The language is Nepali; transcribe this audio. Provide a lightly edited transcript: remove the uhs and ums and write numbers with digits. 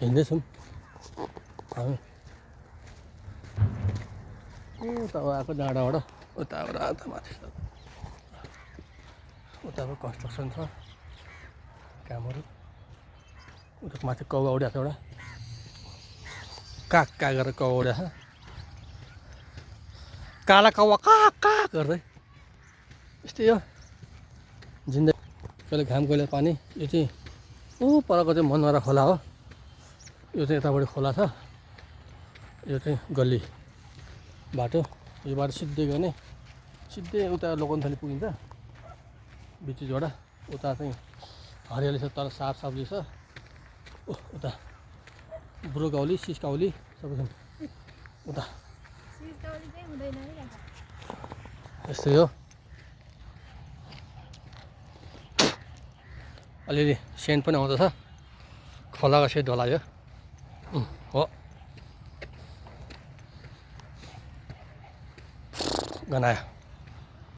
हिँड्दैछौँ हामी। उता आएको डाँडाबाट उताबाट आएको माथि उता अब कन्स्ट्रक्सन छ कामहरू। उता माथि कौवा उडेको छ एउटा काक काक गरेर कौवा उडेको छ काला कौवा काक काक गर्दै यस्तै हो जिन्दगी। कहिले घाम कहिले पानी। यो चाहिँ परको चाहिँ मनमारा खोला हो। यो चाहिँ यतापट्टि खोला छ यो चाहिँ गल्ली बाटो। यो बाटो सिधै गयो भने सिधै उता लोकन्थली पुगिन्छ बिचबाट। उता चाहिँ हरियाली छ तर सागसब्जी छ। उता ब्रोकाउली सिस्काउली सबै छन् उता यस्तै हो। अलिअलि सेन्ट पनि आउँदछ खोलाको सेट होला यो हो गनायो।